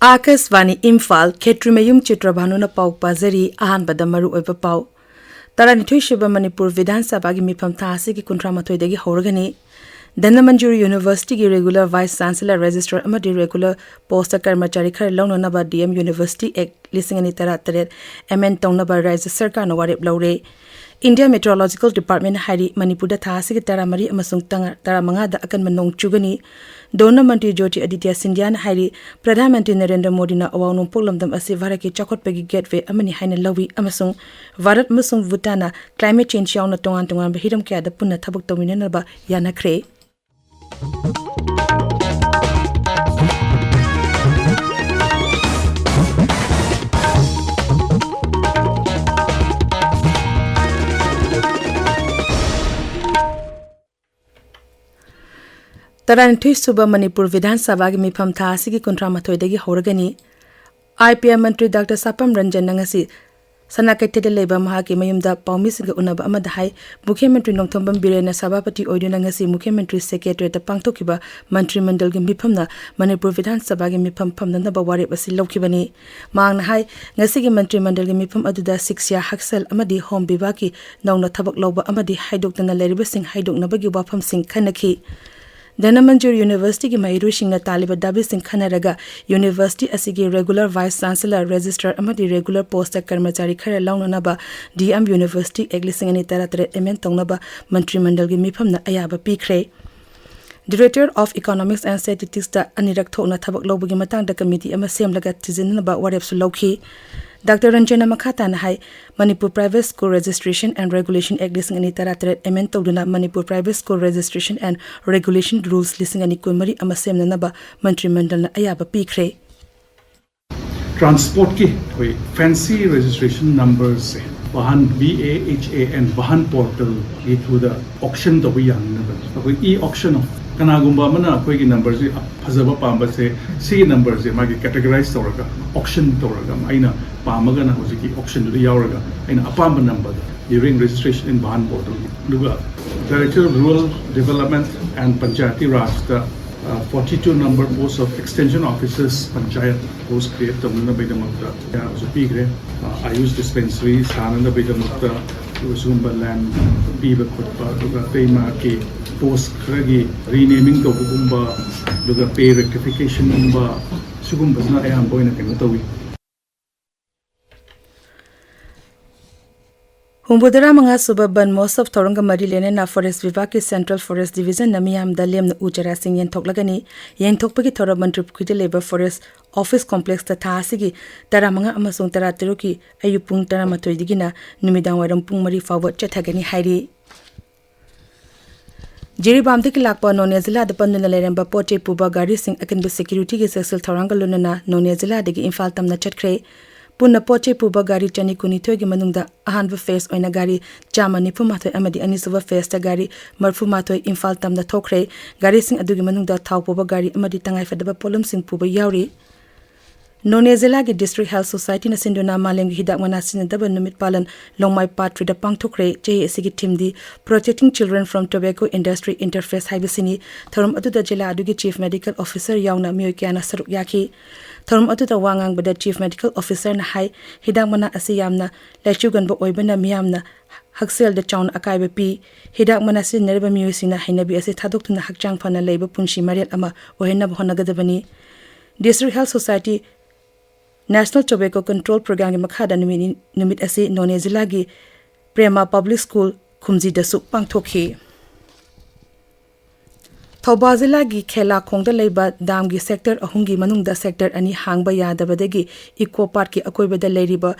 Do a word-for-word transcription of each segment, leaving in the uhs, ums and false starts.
ꯑꯥꯀꯥꯁꯕꯥꯅꯤ ꯏꯝꯐꯥꯜ, ꯈꯦꯇ꯭ꯔꯤꯃꯌꯨꯝ ꯆꯤꯇ꯭ꯔꯚꯥꯅꯨꯅ ꯄꯥꯎ ꯄꯥꯖꯔꯤ꯫ ꯑꯍꯥꯟꯕꯗ ꯃꯔꯨꯑꯣꯏꯕ ꯄꯥꯎ꯫ ꯇꯔꯥꯅꯤꯊꯣꯏ ꯁꯨꯕ ꯃꯅꯤꯄꯨꯔ ꯕꯤꯙꯥꯟ ꯁꯚꯥꯒꯤ ꯃꯤꯐꯝ ꯊꯥ ꯑꯁꯤꯒꯤ ꯀꯨꯟꯊ꯭ꯔꯥ ꯃꯥꯊꯣꯏꯗꯒꯤ ꯍꯧꯔꯒꯅꯤ꯫ ꯙꯅꯃꯟꯖꯨꯔꯤ ꯌꯨꯅꯤꯚꯔꯁꯤꯇꯤꯒꯤ regular vice chancellor, registrar ꯑꯃꯗꯤ regular post ꯀꯔꯃꯆꯥꯔꯤ ꯈꯔ ꯂꯧꯅꯅꯕ ꯗꯤ ꯑꯦꯝ ꯌꯨꯅꯤꯚꯔꯁꯤꯇꯤ ꯑꯦꯛ ꯂꯤꯁꯤꯡ ꯑꯅꯤ ꯇꯔꯥꯇꯔꯦꯠ ꯑꯦꯃꯦꯟ ꯇꯧꯅꯕ ꯔꯥꯖ꯭ꯌ ꯁꯔꯀꯥꯔꯅ ꯋꯥꯔꯦꯞ ꯂꯧꯔꯦ꯫ India Meteorological Department ꯍꯥꯏꯔꯤ, ꯃꯅꯤꯄꯨꯔꯗ ꯊꯥ ꯑꯁꯤꯒꯤ ꯇꯔꯥꯃꯔꯤ ꯑꯃꯁꯨꯡ ꯇꯔꯥꯃꯉꯥꯗ ꯑꯀꯟꯕ ꯅꯣꯡ ꯆꯨꯒꯅꯤ꯫ ꯙꯣꯔꯅ ꯃꯟꯇ꯭ꯔꯤ ꯖ꯭ꯌꯣꯇꯤ ꯑꯗꯤꯇ꯭ꯌ ꯁꯤꯟꯙ꯭ꯌꯥꯅ ꯍꯥꯏꯔꯤ, ꯄ꯭ꯔꯙꯥꯟ ꯃꯟꯇ꯭ꯔꯤ ꯅꯔꯦꯟꯗ꯭ꯔ ꯃꯣꯗꯤꯅ ꯑꯋꯥꯡ ꯅꯣꯡꯄꯣꯛ ꯂꯝꯗꯝ ꯑꯁꯤ ꯚꯥꯔꯠꯀꯤ ꯆꯥꯎꯈꯠꯄꯒꯤ gateway ꯑꯃꯅꯤ ꯍꯥꯏꯅ ꯂꯧꯏ ꯑꯃꯁꯨꯡ ꯚꯥꯔꯠ ꯑꯃꯁꯨꯡ ꯚꯨꯇꯥꯟꯅ climate change ꯌꯥꯎꯅ ꯇꯣꯉꯥꯟ ꯇꯣꯉꯥꯟꯕ ꯍꯤꯔꯝ ꯀꯌꯥꯗ ꯄꯨꯟꯅ ꯊꯕꯛ ꯇꯧꯃꯤꯟꯅꯅꯕ ꯌꯥꯅꯈ꯭ꯔꯦ꯫ ꯇꯔꯥꯅꯤꯊꯣꯏ ꯁꯨꯕ ꯃꯅꯤꯄꯨꯔ ꯕꯤꯙꯥꯟ ꯁꯚꯥꯒꯤ ꯃꯤꯐꯝ ꯊꯥ ꯑꯁꯤꯒꯤ ꯀꯨꯟꯊ꯭ꯔꯥ ꯃꯥꯊꯣꯏꯗꯒꯤ ꯍꯧꯔꯒꯅꯤ꯫ I P M Mantri doctor ꯁꯥꯄꯝ ꯔꯟꯖꯟꯅ ꯉꯁꯤ ꯁꯅꯥ ꯀꯩꯊꯦꯜꯗ ꯂꯩꯕ ꯃꯍꯥꯛꯀꯤ ꯃꯌꯨꯝꯗ ꯄꯥꯎꯃꯤꯁꯤꯡꯒ ꯎꯅꯕ ꯑꯃꯗ ꯍꯥꯏ, ꯃꯨꯈ꯭ꯌ ꯃꯟꯇ꯭ꯔꯤ ꯅꯣꯡꯊꯣꯝꯕꯝ ꯕꯤꯔꯦꯟꯅ ꯁꯚꯥꯄꯇꯤ ꯑꯣꯏꯗꯨꯅ ꯉꯁꯤ ꯃꯨꯈ꯭ꯌ ꯃꯟꯇ꯭ꯔꯤ ꯁꯦꯀ꯭ꯔꯦꯇꯔꯤꯌꯦꯠꯇ ꯄꯥꯡꯊꯣꯛꯈꯤꯕ ꯃꯟꯇ꯭ꯔꯤ ꯃꯟꯗꯜꯒꯤ ꯃꯤꯐꯝꯅ ꯃꯅꯤꯄꯨꯔ ꯕꯤꯙꯥꯟ ꯁꯚꯥꯒꯤ ꯃꯤꯐꯝ ꯐꯝꯅꯅꯕ ꯋꯥꯔꯦꯞ ꯑꯁꯤ ꯂꯧꯈꯤꯕꯅꯤ꯫ ꯃꯍꯥꯛꯅ ꯍꯥꯏ, ꯉꯁꯤꯒꯤ ꯃꯟꯇ꯭ꯔꯤ ꯃꯟꯗꯜꯒꯤ ꯃꯤꯐꯝ ꯑꯗꯨꯗ ꯁꯤꯛꯁ꯭ꯌꯥ ꯍꯛꯁꯦꯜ ꯑꯃꯗꯤ ꯍꯣꯝ ꯕꯤꯚꯥꯒꯀꯤ ꯅꯧꯅ ꯊꯕꯛ ꯂꯧꯕ ꯑꯃꯗꯤ ꯍꯥꯏꯗꯣꯛꯇꯅ ꯂꯩꯔꯤꯕꯁꯤꯡ ꯍꯥꯏꯗꯣꯛꯅꯕꯒꯤ ꯋꯥꯐꯝꯁꯤꯡ ꯈꯟꯅꯈꯤ꯫ ꯙꯅꯃꯟꯖꯨꯔ ꯌꯨꯅꯤꯚꯔꯁꯤꯇꯤꯒꯤ ꯃꯍꯩꯔꯣꯏꯁꯤꯡꯅ ꯇꯥꯜꯂꯤꯕ ꯗꯥꯕꯤꯁꯤꯡ ꯈꯟꯅꯔꯒ ꯌꯨꯅꯤꯚꯔꯁꯤꯇꯤ ꯑꯁꯤꯒꯤ regular vice chancellor, registrar ꯑꯃꯗꯤ regular post ꯀꯔꯃꯆꯥꯔꯤ ꯈꯔ ꯂꯧꯅꯅꯕ ꯗꯤ ꯑꯦꯝ ꯌꯨꯅꯤꯚꯔꯁꯤꯇꯤ ꯑꯦꯛ ꯂꯤꯁꯤꯡ ꯑꯅꯤ ꯇꯔꯥꯇꯔꯦꯠ ꯑꯦꯃꯦꯟ ꯇꯧꯅꯕ ꯃꯟꯇ꯭ꯔꯤ ꯃꯟꯗꯜꯒꯤ ꯃꯤꯐꯝꯅ ꯑꯌꯥꯕ ꯄꯤꯈ꯭ꯔꯦ꯫ Director of Economics and Statisticsꯇ ꯑꯅꯤꯔꯛ ꯊꯣꯛꯅ ꯊꯕꯛ ꯂꯧꯕꯒꯤ ꯃꯇꯥꯡꯗ ꯀꯃꯤꯇꯤ ꯑꯃ ꯁꯦꯝꯂꯒ ꯊꯤꯖꯤꯟꯅꯕ ꯋꯥꯔꯦꯞꯁꯨ ꯂꯧꯈꯤ꯫ ꯗꯥꯛꯇꯔ ꯔꯟꯖꯟꯅ ꯃꯈꯥ ꯇꯥꯅ ꯍꯥꯏ, Manipur Private School Registration and Regulation Act ꯂꯤꯁꯤꯡ ꯑꯅꯤ ꯇꯔꯥꯇꯔꯦꯠ ꯑꯦꯃꯦꯟ ꯇꯧꯗꯨꯅ Manipur Private School Registration and Regulation Rules ꯂꯤꯁꯤꯡ ꯑꯅꯤ ꯀꯨꯟꯃꯔꯤ ꯑꯃ ꯁꯦꯝꯅꯅꯕ ꯃꯟꯇ꯭ꯔꯤ ꯃꯟꯗꯜꯅ ꯑꯌꯥꯕ ꯄꯤꯈ꯭ꯔꯦ꯫ Transportꯀꯤ ꯑꯩꯈꯣꯏ fancy registration numberꯁꯦ ꯚꯥꯍꯟ, V A H A N, ꯚꯥꯍꯟ portalꯒꯤ throughꯗ auction ꯇꯧꯕ ꯌꯥꯅꯅꯕꯅꯤ꯫ ꯑꯩꯈꯣꯏ e-auction of, ꯀꯅꯥꯒꯨꯝꯕ ꯑꯃꯅ ꯑꯩꯈꯣꯏꯒꯤ numberꯁꯦ ꯐꯖꯕ ꯄꯥꯝꯕꯁꯦ, ꯁꯤꯒꯤ numberꯁꯦ ꯃꯥꯒꯤ categorize ꯇꯧꯔꯒ, auction ꯇꯧꯔꯒ, ꯑꯩꯅ ꯄꯥꯝꯃꯒꯅ ꯍꯧꯖꯤꯛꯀꯤ auctionꯗꯨꯗ ꯌꯥꯎꯔꯒ ꯑꯩꯅ ꯑꯄꯥꯝꯕ numberꯗ during registration in Vahan portal, ꯑꯗꯨꯒ Director of Rural Development and Panchayati Rajꯇ forty two number posts of extension officers panchayat posts create ꯇꯧꯅꯅꯕꯒꯤꯗꯃꯛꯇ ꯑꯌꯥꯕꯁꯨ ꯄꯤꯈ꯭ꯔꯦ꯫ ꯑꯥ, ꯑꯥꯌꯨꯁ ꯗꯤꯁꯄꯦꯟꯁꯔꯤ ꯁꯥꯅꯅꯕꯒꯤꯗꯃꯛꯇ ꯁꯤꯒꯨꯝꯕ ꯂꯦꯟ ꯄꯤꯕ ꯈꯣꯠꯄ, ꯑꯗꯨꯒ ꯑꯇꯩ ꯃꯍꯥꯛꯀꯤ ꯄꯣꯁ ꯈꯔꯒꯤ ꯔꯤꯅꯦꯃꯤꯡ ꯇꯧꯕꯒꯨꯝꯕ, ꯑꯗꯨꯒ ꯄꯦ ꯔꯦꯛꯇꯤꯐꯤꯀꯦꯁꯟꯒꯨꯝꯕ, ꯁꯤꯒꯨꯝꯕꯁꯤꯅ ꯑꯌꯥꯝꯕ ꯑꯣꯏꯅ ꯀꯩꯅꯣ ꯇꯧꯏ꯫ ꯍꯨꯝꯐꯨꯇꯔꯥ ꯃꯉꯥ ꯁꯨꯕ ꯕꯟ ꯃꯍꯣꯠꯁꯕ ꯊꯧꯔꯝꯒ ꯃꯔꯤ ꯂꯩꯅꯅ ꯐꯣꯔꯦꯁ ꯕꯤꯚꯥꯒꯀꯤ ꯁꯦꯟꯇ꯭ꯔꯦꯜ ꯐꯣꯔꯦꯁ ꯗꯤꯚꯤꯖꯟꯅ ꯃꯤꯌꯥꯝꯗ ꯂꯦꯝꯅ ꯎ ꯆꯥꯔꯥꯁꯤꯡ ꯌꯦꯟꯊꯣꯛꯂꯒꯅꯤ꯫ ꯌꯦꯟꯊꯣꯛꯄꯒꯤ ꯊꯧꯔꯝ ꯃꯟꯇ꯭ꯔꯤ ꯄꯨꯈ꯭ꯔꯤꯗ ꯂꯩꯕ ꯐꯣꯔꯦꯁ ꯑꯣꯐꯤꯁ ꯀꯣꯝꯄ꯭ꯂꯦꯛꯁꯇ ꯊꯥ ꯑꯁꯤꯒꯤ ꯇꯔꯥꯃꯉꯥ ꯑꯃꯁꯨꯡ ꯇꯔꯥꯇꯔꯨꯛꯀꯤ ꯑꯌꯨꯛ ꯄꯨꯡ ꯇꯔꯥꯃꯥꯊꯣꯏꯗꯒꯤꯅ ꯅꯨꯃꯤꯗꯥꯡ ꯋꯥꯏꯔꯝ ꯄꯨꯡ ꯃꯔꯤ ꯐꯥꯎꯕ ꯆꯠꯊꯒꯅꯤ ꯍꯥꯏꯔꯤ꯫ ꯖꯤꯔꯤꯕꯥꯝꯗꯒꯤ ꯂꯥꯛꯄ ꯅꯣꯅꯦ ꯖꯤꯂꯥꯗ ꯄꯟꯗꯨꯅ ꯂꯩꯔꯝꯕ ꯄꯣꯠ ꯆꯩ ꯄꯨꯕ ꯒꯥꯔꯤꯁꯤꯡ ꯑꯀꯟꯕ ꯁꯦꯀ꯭ꯌꯨꯔꯤꯇꯤꯒꯤ ꯆꯦꯛꯁꯤꯜ ꯊꯧꯔꯥꯡꯒ ꯂꯣꯏꯅꯅ ꯅꯣꯅꯦ ꯖꯤꯂꯥꯗꯒꯤ ꯏꯝꯐꯥꯜ ꯇꯝꯅ ꯆꯠꯈ꯭ꯔꯦ꯫ ꯄꯨꯟꯅ ꯄꯣꯠ ꯆꯩ ꯄꯨꯕ ꯒꯥꯔꯤ ꯆꯅꯤ ꯀꯨꯟꯅꯤꯊꯣꯏꯒꯤ ꯃꯅꯨꯡꯗ ꯑꯍꯥꯟꯕ ꯐꯦꯖ ꯑꯣꯏꯅ ꯒꯥꯔꯤ ꯆꯥꯝꯃ ꯅꯤꯐꯨ ꯃꯥꯊꯣꯏ ꯑꯃꯗꯤ ꯑꯅꯤꯁꯨꯕ ꯐꯦꯖꯇ ꯒꯥꯔꯤ ꯃꯔꯤꯐꯨ ꯃꯥꯊꯣꯏ ꯏꯝꯐꯥꯜ ꯇꯝꯅ ꯊꯣꯛꯈ꯭ꯔꯦ꯫ ꯒꯥꯔꯤꯁꯤꯡ ꯑꯗꯨꯒꯤ ꯃꯅꯨꯡꯗ ꯊꯥꯎ ꯄꯨꯕ ꯒꯥꯔꯤ ꯑꯃꯗꯤ ꯇꯉꯥꯏꯐꯗꯕ ꯄꯣꯠꯂꯝꯁꯤꯡ ꯄꯨꯕ ꯌꯥꯎꯔꯤ꯫ ꯅꯣꯅꯦ ꯖꯤꯂꯥꯒꯤ ꯗꯤꯁꯇ꯭ꯔꯤꯛ ꯍꯦꯜꯊ ꯁꯣꯁꯥꯏꯇꯤꯅ ꯁꯤꯟꯗꯨꯅ ꯃꯥꯂꯦꯝꯒꯤ ꯍꯤꯗꯥꯛ ꯃꯅꯥ ꯁꯤꯖꯤꯟꯅꯗꯕ ꯅꯨꯃꯤꯠ ꯄꯥꯂꯟ ꯂꯣꯡꯃꯥꯏ ꯄꯥꯠ ꯊ꯭ꯔꯤꯗ ꯄꯥꯡꯊꯣꯛꯈ꯭ꯔꯦ꯫ ꯆꯍꯤ ꯑꯁꯤꯒꯤ ꯊꯤꯝꯗꯤ Protecting Children from Tobacco Industry Interface ꯍꯥꯏꯕꯁꯤꯅꯤ꯫ ꯊꯧꯔꯝ ꯑꯗꯨꯗ ꯖꯤꯂꯥ ꯑꯗꯨꯒꯤ ꯆꯤꯐ ꯃꯦꯗꯤꯀꯦꯜ ꯑꯣꯐꯤꯁꯔ ꯌꯥꯎꯅ ꯃꯤꯑꯣꯏ ꯀꯌꯥꯅ ꯁꯔꯨꯛ ꯌꯥꯈꯤ꯫ ꯊꯧꯔꯝ ꯑꯗꯨꯗ ꯋꯥ ꯉꯥꯡꯕꯗ ꯆꯤꯐ ꯃꯦꯗꯤꯀꯦꯜ ꯑꯣꯐꯤꯁꯔꯅ ꯍꯥꯏ, ꯍꯤꯗꯥꯛ ꯃꯅꯥ ꯑꯁꯤ ꯌꯥꯝꯅ ꯂꯥꯏꯆꯨꯒꯟꯕ ꯑꯣꯏꯕꯅ ꯃꯤꯌꯥꯝꯅ ꯍꯛꯁꯦꯜꯗ ꯆꯥꯎꯅ ꯑꯀꯥꯏꯕ ꯄꯤ꯫ ꯍꯤꯗꯥꯛ ꯃꯅꯥ ꯁꯤꯖꯤꯟꯅꯔꯤꯕ ꯃꯤꯑꯣꯏꯁꯤꯡꯅ ꯍꯩꯅꯕꯤ ꯑꯁꯤ ꯊꯥꯗꯣꯛꯇꯨꯅ ꯍꯛꯆꯥꯡ ꯐꯅ ꯂꯩꯕ ꯄꯨꯟꯁꯤ ꯃꯔꯦꯜ ꯑꯃ ꯑꯣꯏꯍꯟꯅꯕ ꯍꯣꯠꯅꯒꯗꯕꯅꯤ꯫ District health society national tobacco control ꯄ꯭ꯔꯣꯒ꯭ꯔꯥꯝꯒꯤ ꯃꯈꯥꯗ ꯅꯨꯃꯤꯠ, ꯅꯨꯃꯤꯠ ꯑꯁꯤ ꯅꯣꯅꯦ ꯖꯤꯂꯥꯒꯤ ꯄ꯭ꯔꯦꯃꯥ ꯄꯕ꯭ꯂꯤꯛ ꯁ꯭ꯀꯨꯜ ꯈꯨꯝꯖꯤꯗꯁꯨ ꯄꯥꯡꯊꯣꯛꯈꯤ꯫ ꯊꯧꯕꯥꯜ ꯖꯤꯂꯥꯒꯤ ꯈꯦꯂꯥꯈꯣꯡꯗ ꯂꯩꯕ ꯗꯥꯝꯒꯤ ꯁꯦꯛꯇꯔ ꯑꯍꯨꯝꯒꯤ ꯃꯅꯨꯡꯗ ꯁꯦꯛꯇꯔ ꯑꯅꯤ ꯍꯥꯡꯕ ꯌꯥꯗꯕꯗꯒꯤ ꯏꯀꯣ ꯄꯥꯔꯛꯀꯤ ꯑꯀꯣꯏꯕꯗ ꯂꯩꯔꯤꯕ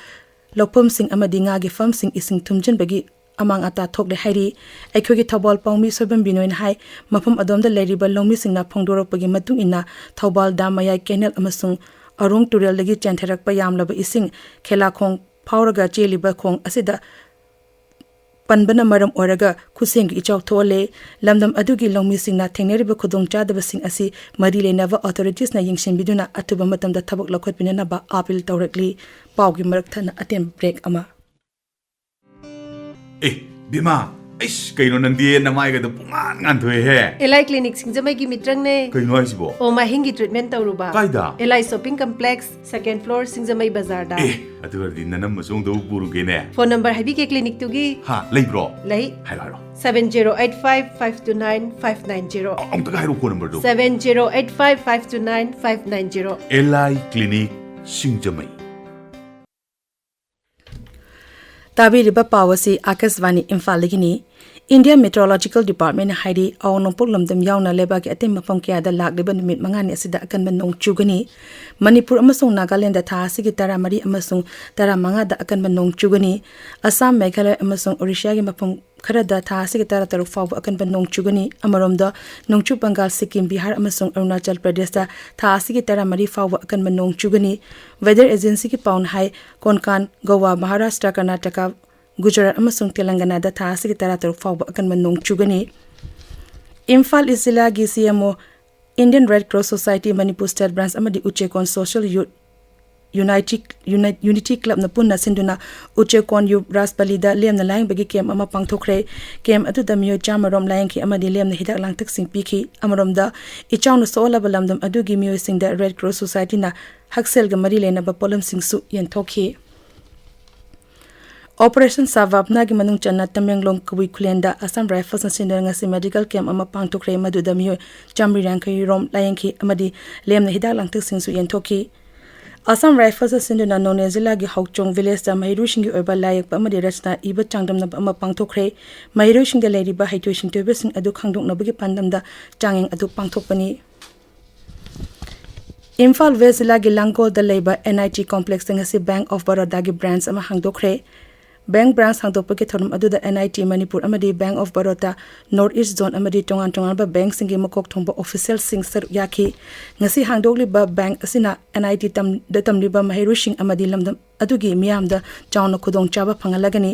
ꯂꯧꯐꯝꯁꯤꯡ ꯑꯃꯗꯤ ꯉꯥꯒꯤ ꯐꯥꯔꯝꯁꯤꯡ ꯏꯁꯤꯡ ꯊꯨꯝꯖꯤꯟꯕꯒꯤ ꯑꯃꯥꯡ ꯑꯇꯥ ꯊꯣꯛꯂꯦ ꯍꯥꯏꯔꯤ꯫ ꯑꯩꯈꯣꯏꯒꯤ ꯊꯧꯕꯥꯜ ꯄꯥꯎꯃꯤ ꯁꯣꯏꯕꯝ ꯕꯤꯅꯣꯏꯅ ꯍꯥꯏ, ꯃꯐꯝ ꯑꯗꯣꯝꯗ ꯂꯩꯔꯤꯕ ꯂꯧꯃꯤꯁꯤꯡꯅ ꯐꯣꯡꯗꯣꯔꯛꯄꯒꯤ ꯃꯇꯨꯡ ꯏꯟꯅ ꯊꯧꯕꯥꯜ ꯗꯥꯝ ꯃꯌꯥꯏ ꯀꯦꯅꯦꯜ ꯑꯃꯁꯨꯡ ꯑꯔꯣꯡ ꯇꯨꯔꯦꯜꯗꯒꯤ ꯆꯦꯟꯊꯔꯛꯄ ꯌꯥꯝꯂꯕ ꯏꯁꯤꯡ ꯈꯦꯂꯥꯈꯣꯡ ꯐꯥꯎꯔꯒ ꯆꯦꯜꯂꯤꯕ ꯈꯣꯡ ꯑꯁꯤꯗ ꯄꯟꯕꯅ ꯃꯔꯝ ꯑꯣꯏꯔꯒ ꯈꯨꯠꯁꯦꯝꯒꯤ ꯏꯆꯥꯎ ꯊꯣꯛꯍꯜꯂꯦ꯫ ꯂꯝꯗꯝ ꯑꯗꯨꯒꯤ ꯂꯧꯃꯤꯁꯤꯡꯅ ꯊꯦꯡꯅꯔꯤꯕ ꯈꯨꯗꯣꯡꯆꯥꯗꯕꯁꯤꯡ ꯑꯁꯤ ꯃꯔꯤ ꯂꯩꯅꯕ ꯑꯣꯊꯣꯔꯤꯇꯤꯁꯅ ꯌꯦꯡꯁꯤꯟꯕꯤꯗꯨꯅ ꯑꯊꯨꯕ ꯃꯇꯝꯗ ꯊꯕꯛ ꯂꯧꯈꯠꯄꯤꯅꯅꯕ ꯑꯥꯄꯤꯜ ꯇꯧꯔꯛꯂꯤ꯫ ꯄꯥꯎꯒꯤ ꯃꯔꯛ ꯊꯠꯅ ꯑꯇꯦꯟꯕ ꯕ꯭ꯔꯦꯛ ꯑꯃ꯫ ꯑꯦ, ꯕꯤꯃꯥ, ꯑꯩꯁ, ꯀꯩꯅꯣ ꯅꯪꯗꯤ ꯅꯃꯥꯏꯒꯗꯣ ꯄꯨꯡꯉꯥꯟ ꯉꯥꯟꯊꯣꯛꯑꯦꯍꯦ꯫ ꯑꯦꯂꯥꯏ ꯀ꯭ꯂꯤꯅꯤꯛ ꯁꯤꯡꯖꯃꯩꯒꯤ ꯃꯤꯇ꯭ꯔꯪꯅꯦ꯫ ꯀꯩꯅꯣ ꯍꯥꯏꯁꯤꯕꯣ? ꯑꯣ, ꯃꯥꯍꯤꯡꯒꯤ ꯇ꯭ꯔꯤꯠꯃꯦꯟ ꯇꯧꯔꯨꯕ꯫ ꯀꯥꯏꯗ? ꯑꯦꯂꯥꯏ ꯁꯣꯄꯤꯡ ꯀꯝꯄ꯭ꯂꯦꯛꯁ, ꯁꯦꯀꯦꯟ ꯐ꯭ꯂꯣꯔ, ꯁꯤꯡꯖꯃꯩ ꯕꯖꯥꯔꯗ꯫ ꯑꯦ, ꯑꯗꯨ ꯑꯣꯏꯔꯗꯤ ꯅꯅꯝꯃꯁꯨ ꯑꯃꯨꯛꯇ ꯄꯨꯔꯨꯒꯦꯅꯦ꯫ ꯐꯣꯟ ꯅꯝꯕꯔ ꯍꯥꯏꯕꯤꯒꯦ ꯀ꯭ꯂꯤꯅꯤꯛꯇꯨꯒꯤ꯫ ꯍꯥ, ꯂꯩꯕ꯭ꯔꯣ? ꯂꯩ꯫ ꯍꯥꯏꯔꯣ, ꯍꯥꯏꯔꯣ꯫ Seven zero eight five five two nine five nine zero꯫ ꯑ-, ꯑꯃꯨꯛꯇꯒ ꯍꯥꯏꯔꯣ ꯐꯣꯟ ꯅꯝꯕꯔꯗꯣ꯫ Seven zero eight five five two nine five nine zero꯫ ꯑꯦꯂꯥꯏ ꯀ꯭ꯂꯤꯅꯤꯛ, ꯁꯤꯡꯖꯃꯩ꯫ ꯇꯥꯕꯤꯔꯤꯕ ꯄꯥꯎ ꯑꯁꯤ ꯑꯥꯀꯥꯁꯕꯥꯅꯤ ꯏꯝꯐꯥꯜꯗꯒꯤꯅꯤ꯫ ꯏꯟꯗꯤꯌꯥ ꯃꯦꯇ꯭ꯔꯣꯂꯣꯖꯤꯀꯦꯜ ꯗꯤꯄꯥꯔꯠꯃꯦꯟꯅ ꯍꯥꯏꯔꯤ, ꯑꯋꯥꯡ ꯅꯣꯡꯄꯣꯛ ꯂꯝꯗꯝ ꯌꯥꯎꯅ ꯂꯩꯕꯥꯛꯀꯤ ꯑꯇꯩ ꯃꯐꯝ ꯀꯌꯥꯗ ꯂꯥꯛꯂꯤꯕ ꯅꯨꯃꯤꯠ ꯃꯉꯥꯅꯤ ꯑꯁꯤꯗ ꯑꯀꯟꯕ ꯅꯣꯡ ꯆꯨꯒꯅꯤ꯫ ꯃꯅꯤꯄꯨꯔ ꯑꯃꯁꯨꯡ ꯅꯥꯒꯥꯂꯦꯟꯗ ꯊꯥ ꯑꯁꯤꯒꯤ ꯇꯔꯥꯃꯔꯤ ꯑꯃꯁꯨꯡ ꯇꯔꯥꯃꯉꯥꯗ ꯑꯀꯟꯕ ꯅꯣꯡ ꯆꯨꯒꯅꯤ꯫ ꯑꯁꯥꯝ, ꯃꯦꯘꯥꯂꯌ ꯑꯃꯁꯨꯡ ꯑꯣꯔꯤꯁꯥꯒꯤ ꯃꯐꯝ ꯈꯔꯗ ꯊꯥ ꯑꯁꯤꯒꯤ ꯇꯔꯥꯇꯔꯨꯛ ꯐꯥꯎꯕ ꯑꯀꯟꯕ ꯅꯣꯡ ꯆꯨꯒꯅꯤ꯫ ꯑꯃꯔꯣꯝꯗ, ꯅꯣꯡꯆꯨꯞ ꯕꯪꯒꯥꯜ, ꯁꯤꯛꯀꯤꯝ, ꯕꯤꯍꯥꯔ ꯑꯃꯁꯨꯡ ꯑꯔꯨꯅꯥꯆꯜ ꯄ꯭ꯔꯗꯦꯁꯇ ꯊꯥ ꯑꯁꯤꯒꯤ ꯇꯔꯥꯃꯔꯤ ꯐꯥꯎꯕ ꯑꯀꯟꯕ ꯅꯣꯡ ꯆꯨꯒꯅꯤ꯫ ꯋꯦꯗꯔ ꯑꯦꯖꯦꯟꯁꯤꯒꯤ ꯄꯥꯎꯅ ꯍꯥꯏ, ꯀꯣꯟꯀꯥꯟ, ꯒꯣꯋꯥ, ꯃꯍꯥꯔꯥꯁꯇ꯭ꯔ, ꯀꯔꯅꯥꯇꯀꯥ, ꯒꯨꯖꯔꯥꯠ ꯑꯃꯁꯨꯡ ꯇꯦꯂꯪꯒꯅꯥꯗ ꯊꯥ ꯑꯁꯤꯒꯤ ꯇꯔꯥꯇꯔꯨꯛ ꯐꯥꯎꯕ ꯑꯀꯟꯕ ꯅꯣꯡ ꯆꯨꯒꯅꯤ꯫ ꯏꯝꯐꯥꯜ ꯏꯁ ꯖꯤꯂꯥꯒꯤ ꯁꯤ M O, Indian red cross society Manipur state branch ꯑꯃꯗꯤ ꯎꯆꯦꯀꯣꯟ ꯁꯣꯁꯤꯌꯦꯜ ꯌꯨꯠ ꯌꯨꯅꯥꯏꯇꯤ-, ꯌꯨꯅꯥꯏ-, ꯌꯨꯅꯤꯇꯤ ꯀ꯭ꯂꯕꯅ ꯄꯨꯟꯅ ꯁꯤꯟꯗꯨꯅ ꯎꯆꯦꯀꯣꯟ ꯌꯨꯕ ꯔꯥꯖꯄꯂꯤꯗ ꯂꯦꯝꯅ ꯂꯥꯌꯦꯡꯕꯒꯤ ꯀꯦꯝꯞ ꯑꯃ ꯄꯥꯡꯊꯣꯛꯈ꯭ꯔꯦ꯫ ꯀꯦꯝꯞ ꯑꯗꯨꯗ ꯃꯤꯑꯣꯏ ꯆꯥꯝꯃ ꯔꯣꯝ ꯂꯥꯌꯦꯡꯈꯤ ꯑꯃꯗꯤ ꯂꯦꯝꯅ ꯍꯤꯗꯥꯛ ꯂꯥꯡꯊꯛꯁꯤꯡ ꯄꯤꯈꯤ꯫ ꯑꯃꯔꯣꯝꯗ, ꯏꯆꯥꯎꯅ ꯁꯣꯛꯍꯜꯂꯕ ꯂꯝꯗꯝ ꯑꯗꯨꯒꯤ ꯃꯤꯑꯣꯏꯁꯤꯡꯗ ꯔꯦꯗ ꯀ꯭ꯔꯣꯁ ꯁꯣꯁꯥꯏꯇꯤꯅ ꯍꯛꯁꯦꯜꯒ ꯃꯔꯤ ꯂꯩꯅꯕ ꯄꯣꯠꯂꯝꯁꯤꯡꯁꯨ ꯌꯦꯟꯊꯣꯛꯈꯤ꯫ ꯑꯣꯄꯔꯦꯁꯟ ꯁꯥꯚꯥꯕꯅꯥꯒꯤ ꯃꯅꯨꯡ ꯆꯟꯅ ꯇꯃꯦꯡꯂꯣꯡ ꯀꯕꯨꯏ ꯈꯨꯂꯦꯟꯗ ꯑꯁꯥꯝ ꯔꯥꯏꯐꯜꯁꯅ ꯁꯤꯟꯗꯨꯅ ꯉꯁꯤ ꯃꯦꯗꯤꯀꯦꯜ ꯀꯦꯝꯞ ꯑꯃ ꯄꯥꯡꯊꯣꯛꯈ꯭ꯔꯦ, ꯃꯗꯨꯗ ꯃꯤꯑꯣꯏ ꯆꯥꯃꯔꯤ ꯌꯥꯡꯈꯩ ꯔꯣꯝ ꯂꯥꯌꯦꯡꯈꯤ ꯑꯃꯗꯤ ꯂꯦꯝꯅ ꯍꯤꯗꯥꯛ ꯂꯥꯡꯊꯛꯁꯤꯡꯁꯨ ꯌꯦꯟꯊꯣꯛꯈꯤ꯫ ꯑꯁꯥꯝ ꯔꯥꯏꯐꯜꯁꯅ ꯁꯤꯟꯗꯨꯅ ꯅꯣꯅꯦ ꯖꯤꯂꯥꯒꯤ ꯍꯥꯎꯆꯣꯡ ꯚꯤꯂꯦꯖꯇ ꯃꯍꯩꯔꯣꯏꯁꯤꯡꯒꯤ ꯑꯣꯏꯕ ꯂꯥꯏ ꯌꯦꯛꯄ ꯑꯃꯗꯤ ꯔꯆꯅꯥ ꯏꯕ ꯆꯥꯡꯗꯝꯅꯕ ꯑꯃ ꯄꯥꯡꯊꯣꯛꯈ꯭ꯔꯦ꯫ ꯃꯍꯩꯔꯣꯏꯁꯤꯡꯗ ꯂꯩꯔꯤꯕ ꯍꯩꯊꯣꯏ ꯁꯤꯡꯊꯣꯏꯕꯁꯤꯡ ꯑꯗꯨ ꯈꯪꯗꯣꯛꯅꯕꯒꯤ ꯄꯥꯟꯗꯝꯗ ꯆꯥꯡꯌꯦꯡ ꯑꯗꯨ ꯄꯥꯡꯊꯣꯛꯄꯅꯤ꯫ ꯏꯝꯐꯥꯜ ꯋꯦꯁ ꯖꯤꯂꯥꯒꯤ ꯂꯥꯡꯒꯣꯜꯗ ꯂꯩꯕ ꯑꯦꯟ ꯑꯥꯏ ꯇꯤ ꯀꯣꯝꯄ꯭ꯂꯦꯛꯁꯇ ꯉꯁꯤ ꯕꯦꯡꯛ ꯑꯣꯐ ꯕꯔꯣꯗꯥꯒꯤ ꯕ꯭ꯔꯥꯟꯆ ꯑꯃ ꯍꯥꯡꯗꯣꯛꯈ꯭ꯔꯦ꯫ ꯕꯦꯡꯛ ꯕ꯭ꯔꯥꯟꯆ ꯍꯥꯡꯗꯣꯛꯄꯒꯤ ꯊꯧꯔꯝ ꯑꯗꯨꯗ ꯑꯦꯟ ꯑꯥꯏ ꯇꯤ ꯃꯅꯤꯄꯨꯔ ꯑꯃꯗꯤ Bank of Baroda north East zone ꯑꯃꯗꯤ ꯇꯣꯉꯥꯟ ꯇꯣꯉꯥꯟꯕ ꯕꯦꯡꯛꯁꯤꯡꯒꯤ ꯃꯀꯣꯛ ꯊꯣꯡꯕ ꯑꯣꯐꯤꯁꯤꯌꯦꯜꯁꯤꯡ ꯁꯔꯨꯛ ꯌꯥꯈꯤ꯫ ꯉꯁꯤ ꯍꯥꯡꯗꯣꯛꯂꯤꯕ ꯕꯦꯡꯛ ꯑꯁꯤꯅ ꯑꯦꯟ ꯑꯥꯏ ꯇꯤ ꯇꯝ-, ꯗ ꯇꯝꯂꯤꯕ ꯃꯍꯩꯔꯣꯏꯁꯤꯡ ꯑꯃꯗꯤ ꯂꯝꯗꯝ ꯑꯗꯨꯒꯤ ꯃꯤꯌꯥꯝꯗ ꯆꯥꯎꯅ ꯈꯨꯗꯣꯡꯆꯥꯕ ꯐꯪꯍꯜꯂꯒꯅꯤ꯫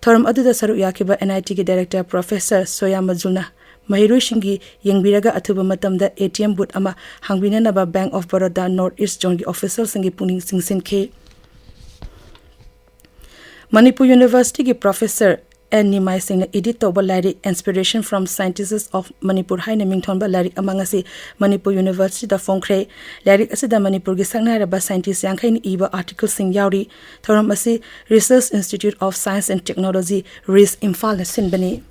ꯊꯧꯔꯝ ꯑꯗꯨꯗ ꯁꯔꯨꯛ ꯌꯥꯈꯤꯕ ꯑꯦꯟ ꯑꯥꯏ ꯇꯤꯒꯤ ꯗꯥꯏꯔꯦꯛꯇꯔ ꯄ꯭ꯔꯣꯐꯦꯁꯔ ꯁꯣꯌꯥ ꯃꯖꯨꯜꯅ ꯃꯍꯩꯔꯣꯏꯁꯤꯡꯒꯤ ꯌꯦꯡꯕꯤꯔꯒ ꯑꯊꯨꯕ ꯃꯇꯝꯗ ꯑꯦ ꯇꯤ ꯑꯦꯝ ꯕꯨꯠ ꯑꯃ ꯍꯥꯡꯕꯤꯅꯅꯕ bank of Baroda north east ꯖꯣꯟꯒꯤ ꯑꯣꯐꯤꯁꯤꯌꯦꯜꯁꯤꯡꯒꯤ ꯄꯨꯛꯅꯤꯡ ꯆꯤꯡꯁꯤꯟꯈꯤ꯫ ꯃꯅꯤꯄꯨꯔ ꯌꯨꯅꯤꯚꯔꯁꯤꯇꯤꯒꯤ ꯄ꯭ꯔꯣꯐꯦꯁꯔ ꯑꯦꯟ ꯅꯤꯃꯥꯏ ꯁꯤꯡꯅ edit ꯇꯧꯕ ꯂꯥꯏꯔꯤꯛ Inspiration from Scientists of Manipur ꯍꯥꯏꯅ ꯃꯤꯡꯊꯣꯟꯕ ꯂꯥꯏꯔꯤꯛ ꯑꯃ ꯉꯁꯤ ꯃꯅꯤꯄꯨꯔ ꯌꯨꯅꯤꯚꯔꯁꯤꯇꯤꯗ ꯐꯣꯡꯈ꯭ꯔꯦ꯫ ꯂꯥꯏꯔꯤꯛ ꯑꯁꯤꯗ ꯃꯅꯤꯄꯨꯔꯒꯤ ꯁꯛꯅꯥꯏꯔꯕ scientist ꯌꯥꯡꯈꯩꯅ ꯏꯕ articleꯁꯤꯡ ꯌꯥꯎꯔꯤ꯫ ꯊꯧꯔꯝ ꯑꯁꯤ Research Institute of Science and Technology, ꯔꯤꯁ, ꯏꯝꯐꯥꯜꯅ ꯁꯤꯟꯕꯅꯤ꯫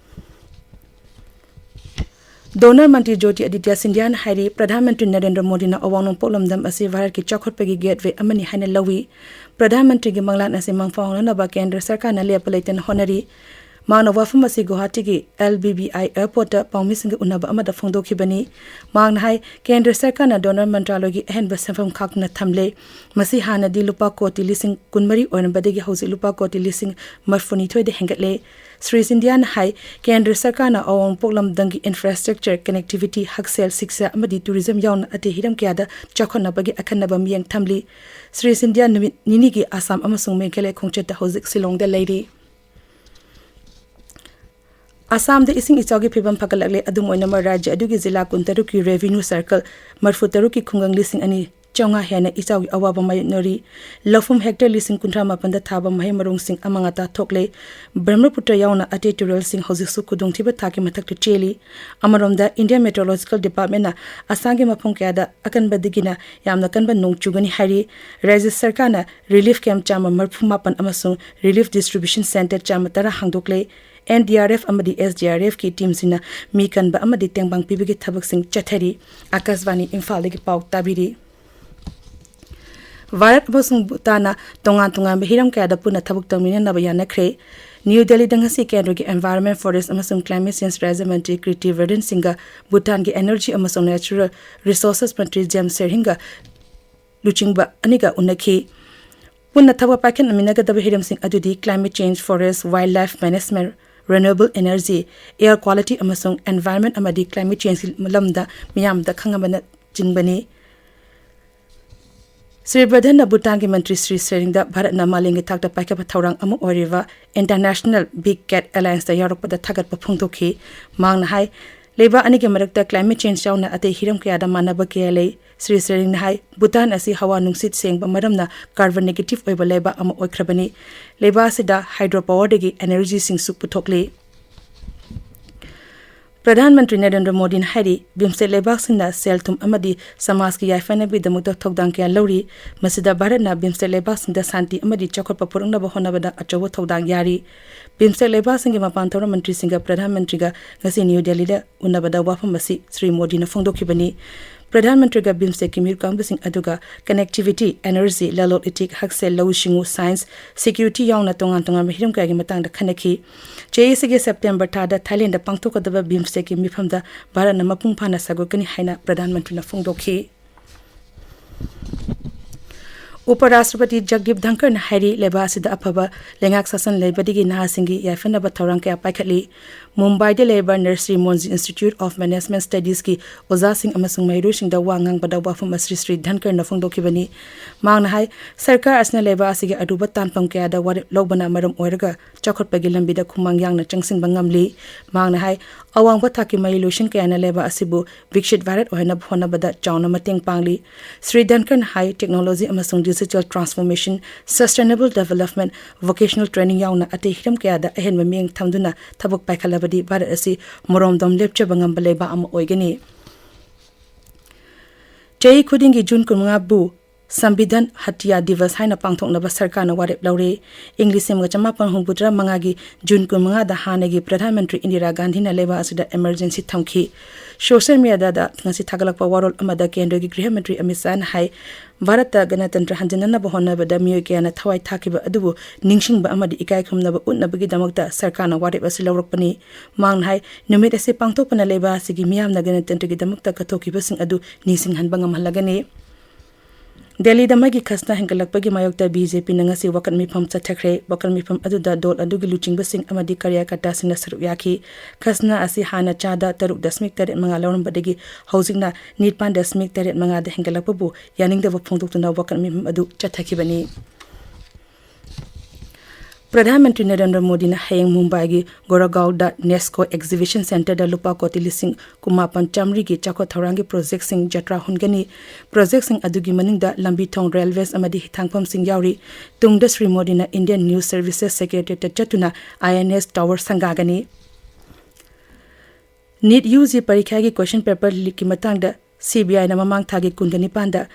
ꯗꯣꯅꯔ ꯃꯟꯇ꯭ꯔꯤ ꯖ꯭ꯌꯣꯇꯤ ꯑꯗꯤꯇ꯭ꯌ ꯁꯤꯟꯙ꯭ꯌꯥꯅ ꯍꯥꯏꯔꯤ, ꯄ꯭ꯔꯙꯥꯟ ꯃꯟꯇ꯭ꯔꯤ ꯅꯔꯦꯟꯗ꯭ꯔ ꯃꯣꯗꯤꯅ ꯑꯋꯥꯡ ꯅꯣꯡꯄꯣꯛ ꯂꯝꯗꯝ ꯑꯁꯤ ꯚꯥꯔꯠꯀꯤ ꯆꯥꯎꯈꯠꯄꯒꯤ gateway ꯑꯃꯅꯤ ꯍꯥꯏꯅ ꯂꯧꯏ꯫ ꯄ꯭ꯔꯙꯥꯟ ꯃꯟꯇ꯭ꯔꯤꯒꯤ ꯃꯪꯂꯥꯟ ꯑꯁꯤ ꯃꯪꯐꯥꯎꯅꯅꯕ ꯀꯦꯟꯗ꯭ꯔ ꯁꯔꯀꯥꯔꯅ ꯂꯦꯞꯄ ꯂꯩꯇꯅ ꯍꯣꯠꯅꯔꯤ꯫ ꯃꯍꯥꯛꯅ ꯋꯥꯐꯝ ꯑꯁꯤ ꯒꯨꯋꯥꯍꯥꯇꯤꯒꯤ ꯑꯦꯜ ꯕꯤ ꯕꯤ ꯑꯥꯏ ꯑꯦꯌꯔꯄꯣꯔꯠꯇ ꯄꯥꯎꯃꯤꯁꯤꯡꯒ ꯎꯅꯕ ꯑꯃꯗ ꯐꯣꯡꯗꯣꯛꯈꯤꯕꯅꯤ꯫ ꯃꯍꯥꯛꯅ ꯍꯥꯏ, ꯀꯦꯟꯗ꯭ꯔ ꯁꯔꯀꯥꯔꯅ ꯗꯣꯅꯔ ꯃꯟꯇ꯭ꯔꯥꯂꯣꯏꯒꯤ ꯑꯍꯦꯟꯕ ꯁꯦꯟꯐꯝ ꯈꯥꯛꯇꯨꯅ ꯊꯝꯂꯦ꯫ ꯃꯁꯤ ꯍꯥꯟꯅꯗꯤ ꯂꯨꯄꯥ ꯀꯣꯇꯤ ꯂꯤꯁꯤꯡ ꯀꯨꯟꯃꯔꯤ ꯑꯣꯏꯔꯝꯕꯗꯒꯤ ꯍꯧꯖꯤꯛ ꯂꯨꯄꯥ ꯀꯣꯇꯤ ꯂꯤꯁꯤꯡ ꯃꯔꯤꯐꯨꯅꯤꯊꯣꯏꯗ ꯍꯦꯟꯒꯠꯂꯦ꯫ ꯁ꯭ꯔꯤ ꯁꯤꯟꯙꯤꯌꯥꯅ ꯍꯥꯏ, ꯀꯦꯟꯗ꯭ꯔ ꯁꯔꯀꯥꯔꯅ ꯑꯋꯥꯡ ꯅꯣꯡꯄꯣꯛ ꯂꯝꯗꯝꯒꯤ infrastructure, connectivity, ꯍꯛꯁꯦꯜ, ꯁꯤꯛꯁꯥ ꯑꯃꯗꯤ tourism ꯌꯥꯎꯅ ꯑꯇꯩ ꯍꯤꯔꯝ ꯀꯌꯥꯗ ꯆꯥꯎꯈꯠꯅꯕꯒꯤ ꯑꯈꯟꯅꯕ ꯃꯤꯠꯌꯦꯡ ꯊꯝꯂꯤ꯫ ꯁ꯭ꯔꯤ ꯁꯤꯟꯙꯤꯌꯥ ꯅꯨꯃꯤꯠ ꯅꯤꯅꯤꯒꯤ ꯑꯁꯥꯝ ꯑꯃꯁꯨꯡ ꯃꯦꯘꯥꯂꯌ ꯈꯣꯡꯆꯠꯇ ꯍꯧꯖꯤꯛ ꯁꯤꯂꯣꯡꯗ ꯂꯩꯔꯤ꯫ ꯑꯁꯥꯝꯗ ꯏꯁꯤꯡ ꯏꯆꯥꯎꯒꯤ ꯐꯤꯕꯝ ꯐꯒꯠꯂꯛꯂꯦ꯫ ꯑꯗꯨꯝ ꯑꯣꯏꯅꯃꯛ, ꯔꯥꯖ꯭ꯌ ꯑꯗꯨꯒꯤ ꯖꯤꯂꯥ ꯀꯨꯟꯇꯔꯨꯛꯀꯤ revenue circle ꯃꯔꯤꯐꯨꯇꯔꯨꯛꯀꯤ ꯈꯨꯡꯒꯪ ꯂꯤꯁꯤꯡ ꯑꯅꯤ ꯆꯥꯝꯃꯉꯥ ꯍꯦꯟꯅ ꯏꯆꯥꯎꯒꯤ ꯑꯋꯥꯕ ꯃꯥꯌꯣꯛꯅꯔꯤ꯫ ꯂꯧꯐꯝ hectare ꯂꯤꯁꯤꯡ ꯀꯨꯟꯊ꯭ꯔꯥ ꯃꯥꯄꯟꯗ ꯊꯥꯕ ꯃꯍꯩ ꯃꯔꯣꯡꯁꯤꯡ ꯑꯃꯥꯡ ꯑꯇꯥ ꯊꯣꯛꯂꯦ꯫ ꯕ꯭ꯔꯍ꯭ꯃꯄꯨꯇ꯭ꯔ ꯌꯥꯎꯅ ꯑꯇꯩ ꯇꯨꯔꯦꯜꯁꯤꯡ ꯍꯧꯖꯤꯛꯁꯨ ꯈꯨꯗꯣꯡꯊꯤꯕ ꯊꯥꯛꯀꯤ ꯃꯊꯛꯇ ꯆꯦꯜꯂꯤ꯫ ꯑꯃꯔꯣꯝꯗ, Indian Meteorological Departmentꯅ ꯑꯁꯥꯝꯒꯤ ꯃꯐꯝ ꯀꯌꯥꯗ ꯑꯀꯟꯕꯗꯒꯤꯅ ꯌꯥꯝꯅ ꯀꯟꯕ ꯅꯣꯡ ꯆꯨꯒꯅꯤ ꯍꯥꯏꯔꯤ꯫ ꯔꯥꯖ꯭ꯌ ꯁꯔꯀꯥꯔꯅ relief camp ꯆꯥꯝꯃ ꯃꯔꯤꯐꯨ ꯃꯥꯄꯟ ꯑꯃꯁꯨꯡ relief distribution centre ꯆꯥꯝꯃ ꯇꯔꯥ ꯍꯥꯡꯗꯣꯛꯂꯦ꯫ ꯑꯦꯟ ꯗꯤ ꯑꯥꯔ ꯑꯦꯐ ꯑꯃꯗꯤ ꯑꯦꯁ ꯗꯤ ꯑꯥꯔ ꯑꯦꯐꯀꯤ teamꯁꯤꯡꯅ ꯃꯤ ꯀꯟꯕ ꯑꯃꯗꯤ ꯇꯦꯡꯕꯥꯡ ꯄꯤꯕꯒꯤ ꯊꯕꯛꯁꯤꯡ ꯆꯠꯊꯔꯤ꯫ ꯑꯀꯥꯁꯕꯥꯅꯤ ꯏꯝꯐꯥꯜꯗꯒꯤ ꯄꯥꯎ ꯇꯥꯕꯤꯔꯤ꯫ ꯚꯥꯔꯠ ꯑꯃꯁꯨꯡ ꯚꯨꯇꯥꯟꯅ ꯇꯣꯉꯥꯟ ꯇꯣꯉꯥꯟꯕ ꯍꯤꯔꯝ ꯀꯌꯥꯗ ꯄꯨꯟꯅ ꯊꯕꯛ ꯇꯧꯃꯤꯟꯅꯅꯕ ꯌꯥꯅꯈ꯭ꯔꯦ꯫ ꯅ꯭ꯌꯨ ꯗꯦꯜꯂꯤꯗ ꯉꯁꯤ ꯀꯦꯟꯗ꯭ꯔꯒꯤ Environment, Forest ꯑꯃꯁꯨꯡ Climate Change ꯔꯥꯖ꯭ꯌ ꯃꯟꯇ꯭ꯔꯤ ꯀꯤꯔꯇꯤ ꯕꯔꯙꯟ ꯁꯤꯡꯒ ꯚꯨꯇꯥꯟꯒꯤ Energy ꯑꯃꯁꯨꯡ Natural Resources ꯃꯟꯇ꯭ꯔꯤ ꯖꯦꯝ ꯁꯦꯔꯍꯤꯡꯒ ꯂꯨꯆꯤꯡꯕ ꯑꯅꯤꯒ ꯎꯅꯈꯤ꯫ ꯄꯨꯟꯅ ꯊꯕꯛ ꯄꯥꯏꯈꯠꯃꯤꯟꯅꯒꯗꯕ ꯍꯤꯔꯝꯁꯤꯡ ꯑꯗꯨꯗꯤ climate change, forest, wildlife management, renewable energy, air quality ꯑꯃꯁꯨꯡ environment ꯑꯃꯗꯤ climate changeꯀꯤ ꯂꯝꯗ ꯃꯤꯌꯥꯝꯗ ꯈꯪꯍꯟꯕꯅꯆꯤꯡꯕꯅꯤ꯫ ꯁ꯭ꯔꯤ ꯕꯔꯙꯟꯅ ꯚꯨꯇꯥꯟꯒꯤ ꯃꯟꯇ꯭ꯔꯤ ꯁ꯭ꯔꯤ ꯁꯦꯔꯤꯡꯗ ꯚꯥꯔꯠꯅ ꯃꯥꯂꯦꯝꯒꯤ ꯊꯥꯛꯇ ꯄꯥꯏꯈꯠꯄ ꯊꯧꯔꯥꯡ ꯑꯃ ꯑꯣꯏꯔꯤꯕ International Big Cat Allianceꯇ ꯌꯥꯎꯔꯛꯄꯗ ꯊꯥꯒꯠꯄ ꯐꯣꯡꯗꯣꯛꯈꯤ꯫ ꯃꯍꯥꯛꯅ ꯍꯥꯏ, ꯂꯩꯕꯥꯛ ꯑꯅꯤꯒꯤ ꯃꯔꯛꯇ climate change ꯌꯥꯎꯅ ꯑꯇꯩ ꯍꯤꯔꯝ ꯀꯌꯥꯗ ꯃꯥꯟꯅꯕ ꯀꯌꯥ ꯂꯩ꯫ ꯁ꯭ꯔꯤ ꯁꯦꯔꯤꯡꯅ ꯍꯥꯏ, ꯚꯨꯇꯥꯟ ꯑꯁꯤ ꯍꯋꯥ ꯅꯨꯡꯁꯤꯠ ꯁꯦꯡꯕ ꯃꯔꯝꯅ carbon negative ꯑꯣꯏꯕ ꯂꯩꯕꯥꯛ ꯑꯃ ꯑꯣꯏꯈ꯭ꯔꯕꯅꯤ꯫ ꯂꯩꯕꯥꯛ ꯑꯁꯤꯗ hydro powerꯗꯒꯤ energyꯁꯤꯡꯁꯨ ꯄꯨꯊꯣꯛꯂꯤ꯫ ꯄ꯭ꯔꯙꯥꯟ ꯃꯟꯇ꯭ꯔꯤ ꯅꯔꯦꯟꯗ꯭ꯔ ꯃꯣꯗꯤꯅ ꯍꯥꯏꯔꯤ, ꯕꯤꯝꯁꯇꯦꯛ ꯂꯩꯕꯥꯛꯁꯤꯡꯅ ꯁꯦꯜ-ꯊꯨꯝ ꯑꯃꯗꯤ ꯁꯃꯥꯖꯀꯤ ꯌꯥꯏꯐꯅꯕꯒꯤꯗꯃꯛꯇ ꯊꯧꯗꯥꯡ ꯀꯌꯥ ꯂꯧꯔꯤ꯫ ꯃꯁꯤꯗ ꯚꯥꯔꯠꯅ ꯕꯤꯝꯁꯇꯦꯛ ꯂꯩꯕꯥꯛꯁꯤꯡꯗ ꯁꯥꯟꯇꯤ ꯑꯃꯗꯤ ꯆꯥꯎꯈꯠꯄ ꯄꯨꯔꯛꯅꯕ ꯍꯣꯠꯅꯕꯗ ꯑꯆꯧꯕ ꯊꯧꯗꯥꯡ ꯌꯥꯔꯤ꯫ ꯕꯤꯝꯁꯇꯦꯛ ꯂꯩꯕꯥꯛꯁꯤꯡꯒꯤ ꯃꯄꯥꯟ ꯊꯧꯔ ꯃꯟꯇ꯭ꯔꯤꯁꯤꯡꯒ ꯄ꯭ꯔꯙꯥꯟ ꯃꯟꯇ꯭ꯔꯤꯒ ꯉꯁꯤ ꯅ꯭ꯌꯨ ꯗꯦꯜꯂꯤꯗ ꯎꯅꯕꯗ ꯋꯥꯐꯝ ꯑꯁꯤ ꯁ꯭ꯔꯤ ꯃꯣꯗꯤꯅ ꯐꯣꯡꯗꯣꯛꯈꯤꯕꯅꯤ꯫ ꯄ꯭ꯔꯙꯥꯟ ꯃꯟꯇ꯭ꯔꯤꯒ ꯕꯤꯝꯁꯇꯦꯛꯀꯤ ꯃꯤꯔꯨꯞ ꯀꯥꯡꯕꯨꯁꯤꯡ ꯑꯗꯨꯒ connectivity, energy, ꯂꯂꯣꯟ ꯏꯇꯤꯛ, ꯍꯛꯁꯦꯜ, ꯂꯧꯎ ꯁꯤꯡꯎ, science, security ꯌꯥꯎꯅ ꯇꯣꯉꯥꯟ ꯇꯣꯉꯥꯟꯕ ꯍꯤꯔꯝ ꯀꯌꯥꯒꯤ ꯃꯇꯥꯡꯗ ꯈꯟꯅꯈꯤ꯫ ꯆꯍꯤ ꯑꯁꯤꯒꯤ ꯁꯦꯞꯇꯦꯝꯕꯔ ꯊꯥꯗ ꯊꯥꯏꯂꯦꯟꯗ ꯄꯥꯡꯊꯣꯛꯀꯗꯕ ꯕꯤꯝꯁꯇꯦꯛꯀꯤ ꯃꯤꯐꯝꯗ ꯚꯥꯔꯠꯅ ꯃꯄꯨꯡ ꯐꯥꯅ ꯁꯥꯒꯣꯠꯀꯅꯤ ꯍꯥꯏꯅ ꯄ꯭ꯔꯙꯥꯟ ꯃꯟꯇ꯭ꯔꯤꯅ ꯐꯣꯡꯗꯣꯛꯈꯤ꯫ ꯎꯄ ꯔꯥꯁꯇ꯭ꯔꯄꯇꯤ ꯖꯒꯗꯤꯞ ꯙꯟꯈꯔꯅ ꯍꯥꯏꯔꯤ, ꯂꯩꯕꯥꯛ ꯑꯁꯤꯗ ꯑꯐꯕ ꯂꯩꯉꯥꯛ ꯁꯥꯁꯟ ꯂꯩꯕꯗꯒꯤ ꯅꯍꯥꯁꯤꯡꯒꯤ ꯌꯥꯏꯐꯅꯕ ꯊꯧꯔꯥꯡ ꯀꯌꯥ ꯄꯥꯏꯈꯠꯂꯤ꯫ ꯃꯨꯝꯕꯥꯏꯗ ꯂꯩꯕ ꯅꯔꯁ꯭ꯔꯤ ꯃꯣꯟꯖꯤ Institute of Management Studiesꯀꯤ ꯑꯣꯖꯥꯁꯤꯡ ꯑꯃꯁꯨꯡ ꯃꯍꯩꯔꯣꯏꯁꯤꯡꯗ ꯋꯥ ꯉꯥꯡꯕꯗ ꯋꯥꯐꯝ ꯑꯁꯤ ꯁ꯭ꯔꯤ ꯙꯟꯈꯔꯅ ꯐꯣꯡꯗꯣꯛꯈꯤꯕꯅꯤ꯫ ꯃꯍꯥꯛꯅ ꯍꯥꯏ, ꯁꯔꯀꯥꯔ ꯑꯁꯤꯅ ꯂꯩꯕꯥꯛ ꯑꯁꯤꯒꯤ ꯑꯔꯨꯕ ꯇꯥꯟꯐꯝ ꯀꯌꯥꯗ ꯋꯥꯔꯦꯞ ꯂꯧꯕꯅ ꯃꯔꯝ ꯑꯣꯏꯔꯒ ꯆꯥꯎꯈꯠꯄꯒꯤ ꯂꯝꯕꯤꯗ ꯈꯨꯃꯥꯡ ꯌꯥꯡꯅ ꯆꯪꯁꯤꯟꯕ ꯉꯝꯂꯤ꯫ ꯃꯍꯥꯛꯅ ꯍꯥꯏ, ꯑꯋꯥꯡꯕ ꯊꯥꯛꯀꯤ ꯃꯍꯩ ꯂꯣꯏꯁꯪ ꯀꯌꯥꯅ ꯂꯩꯕꯥꯛ ꯑꯁꯤꯕꯨ ꯕꯤꯛꯁꯤꯠ ꯚꯥꯔꯠ ꯑꯣꯏꯍꯟꯅꯕ ꯍꯣꯠꯅꯕꯗ ꯆꯥꯎꯅ ꯃꯇꯦꯡ ꯄꯥꯡꯂꯤ꯫ ꯁ꯭ꯔꯤ ꯙꯟꯈꯔꯅ ꯍꯥꯏ, technology ꯑꯃꯁꯨꯡ digital transformation, sustainable development, vocational training ꯌꯥꯎꯅ ꯑꯇꯩ ꯍꯤꯔꯝ ꯀꯌꯥꯗ ꯑꯍꯦꯟꯕ ꯃꯤꯠꯌꯦꯡ ꯊꯝꯗꯨꯅ ꯊꯕꯛ ꯄꯥꯏꯈꯠꯂꯕꯗꯤ ꯚꯥꯔꯠ ꯑꯁꯤ ꯃꯔꯣꯝꯗꯣꯝ ꯂꯦꯞꯆꯕ ꯉꯝꯕ ꯂꯩꯕꯥꯛ ꯑꯃ ꯑꯣꯏꯒꯅꯤ꯫ ꯆꯍꯤ ꯈꯨꯗꯤꯡꯒꯤ ꯖꯨꯟ ꯀꯨꯟꯃꯉꯥꯕꯨ ꯁꯝꯕꯤꯙꯥꯟ ꯍꯇꯤꯌꯥ ꯗꯤꯕꯁ ꯍꯥꯏꯅ ꯄꯥꯡꯊꯣꯛꯅꯕ ꯁꯔꯀꯥꯔꯅ ꯋꯥꯔꯦꯞ ꯂꯧꯔꯦ꯫ ꯏꯪ ꯂꯤꯁꯤꯡ ꯑꯃꯒ ꯆꯃꯥꯄꯟ ꯍꯨꯝꯐꯨꯇꯔꯥ ꯃꯉꯥꯒꯤ ꯖꯨꯟ ꯀꯨꯟꯃꯉꯥꯗ ꯍꯥꯟꯅꯒꯤ ꯄ꯭ꯔꯙꯥꯟ ꯃꯟꯇ꯭ꯔꯤ ꯏꯟꯗꯤꯔꯥ ꯒꯥꯟꯙꯤꯅ ꯂꯩꯕꯥꯛ ꯑꯁꯤꯗ emergency ꯊꯝꯈꯤ꯫ Social mediaꯗ ꯉꯁꯤ ꯊꯥꯒꯠꯂꯛꯄ ꯋꯥꯔꯣꯜ ꯑꯃꯗ ꯀꯦꯟꯗ꯭ꯔꯒꯤ ꯒ꯭ꯔꯤꯍ ꯃꯟꯇ꯭ꯔꯤ ꯑꯃꯤꯠ ꯁꯥꯍꯅ ꯍꯥꯏ, ꯚꯥꯔꯠꯇ ꯒꯅꯇꯟꯇ꯭ꯔ ꯍꯟꯖꯤꯟꯅꯅꯕ ꯍꯣꯠꯅꯕꯗ ꯃꯤꯑꯣꯏ ꯀꯌꯥꯅ ꯊꯋꯥꯏ ꯊꯥꯈꯤꯕ ꯑꯗꯨꯕꯨ ꯅꯤꯡꯁꯤꯡꯕ ꯑꯃꯗꯤ ꯏꯀꯥꯏ ꯈꯨꯝꯅꯕ ꯎꯠꯅꯕꯒꯤꯗꯃꯛꯇ ꯁꯔꯀꯥꯔꯅ ꯋꯥꯔꯦꯞ ꯑꯁꯤ ꯂꯧꯔꯛꯄꯅꯤ꯫ ꯃꯍꯥꯛꯅ ꯍꯥꯏ, ꯅꯨꯃꯤꯠ ꯑꯁꯤ ꯄꯥꯡꯊꯣꯛꯄꯅ ꯂꯩꯕꯥꯛ ꯑꯁꯤꯒꯤ ꯃꯤꯌꯥꯝꯅ ꯒꯅꯇꯟꯇ꯭ꯔꯒꯤꯗꯃꯛꯇ ꯀꯠꯊꯣꯛꯈꯤꯕꯁꯤꯡ ꯑꯗꯨ ꯅꯤꯡꯁꯤꯡꯍꯟꯕ ꯉꯝꯍꯜꯂꯒꯅꯤ꯫ ꯗꯦꯜꯂꯤꯗ ꯃꯩꯒꯤ ꯈꯁꯅꯥ ꯍꯦꯟꯒꯠꯂꯛꯄꯒꯤ ꯃꯥꯌꯣꯛꯇ ꯕꯤ ꯖꯦ ꯄꯤꯅ ꯉꯁꯤ ꯋꯥꯀꯠ ꯃꯤꯐꯝ ꯆꯠꯊꯈ꯭ꯔꯦ꯫ ꯋꯥꯀꯠ ꯃꯤꯐꯝ ꯑꯗꯨꯗ ꯗꯣꯜ ꯑꯗꯨꯒꯤ ꯂꯨꯆꯤꯡꯕꯁꯤꯡ ꯑꯃꯗꯤ ꯀꯥꯔꯌꯀꯔꯇꯥꯁꯤꯡꯅ ꯁꯔꯨꯛ ꯌꯥꯈꯤ꯫ ꯈꯁꯅꯥ ꯑꯁꯤ ꯍꯥꯟꯅ ꯆꯥꯗ ꯇꯔꯨꯛ ꯗꯁꯃꯤꯛ ꯇꯔꯦꯠ ꯃꯉꯥ ꯂꯧꯔꯝꯕꯗꯒꯤ ꯍꯧꯖꯤꯛꯅ ꯅꯤꯄꯥꯟ ꯗꯁꯃꯤꯛ ꯇꯔꯦꯠ ꯃꯉꯥꯗ ꯍꯦꯟꯒꯠꯂꯛꯄꯕꯨ ꯌꯥꯅꯤꯡꯗꯕ ꯐꯣꯡꯗꯣꯛꯇꯨꯅ ꯋꯥꯀꯠ ꯃꯤꯐꯝ ꯑꯗꯨ ꯆꯠꯊꯈꯤꯕꯅꯤ꯫ ꯄ꯭ꯔꯙꯥꯟ ꯃꯟꯇ꯭ꯔꯤ ꯅꯔꯦꯟꯗ꯭ꯔ ꯃꯣꯗꯤꯅ ꯍꯌꯦꯡ ꯃꯨꯝꯕꯥꯏꯒꯤ ꯒꯣꯔꯒꯥꯎꯗ ꯅꯦꯁꯀꯣ ꯑꯦꯛꯖꯤꯕꯤꯁꯟ ꯁꯦꯟꯇꯔꯗ ꯂꯨꯄꯥ ꯀꯣꯇꯤ ꯂꯤꯁꯤꯡ ꯀꯨꯟꯃꯥꯄꯟ ꯆꯥꯃꯔꯤꯒꯤ ꯆꯥꯎꯈꯠ ꯊꯧꯔꯥꯡꯒꯤ ꯄ꯭ꯔꯣꯖꯦꯛꯁꯤꯡ ꯖꯇ꯭ꯔꯥ ꯍꯨꯟꯒꯅꯤ꯫ ꯄ꯭ꯔꯣꯖꯦꯛꯁꯤꯡ ꯑꯗꯨꯒꯤ ꯃꯅꯨꯡꯗ ꯂꯝꯕꯤ ꯊꯣꯡ, ꯔꯦꯜꯋꯦꯁ ꯑꯃꯗꯤ ꯍꯤꯊꯥꯡꯐꯝꯁꯤꯡ ꯌꯥꯎꯔꯤ꯫ ꯇꯨꯡꯗ ꯁ꯭ꯔꯤ ꯃꯣꯗꯤꯅ ꯏꯟꯗꯤꯌꯟ ꯅ꯭ꯌꯨꯁ ꯁꯔꯚꯤꯁꯦꯁ ꯁꯦꯀ꯭ꯔꯦꯇꯔꯤꯌꯦꯠꯇ ꯆꯠꯇꯨꯅ ꯑꯥꯏ ꯑꯦꯟ ꯑꯦꯁ ꯇꯥꯋꯔ ꯁꯪꯒꯥꯒꯅꯤ꯫ ꯅꯤꯠ ꯌꯨ ꯖꯤ ꯄꯔꯤꯈ꯭ꯌꯥꯒꯤ ꯀ꯭ꯋꯦꯁꯟ ꯄꯦꯄꯔ ꯂꯤꯛꯀꯤ ꯃꯇꯥꯡꯗ ꯁꯤ ꯕꯤ ꯑꯥꯏꯅ ꯃꯃꯥꯡ ꯊꯥꯒꯤ ꯀꯨꯟꯒ ꯅꯤꯄꯥꯟꯗ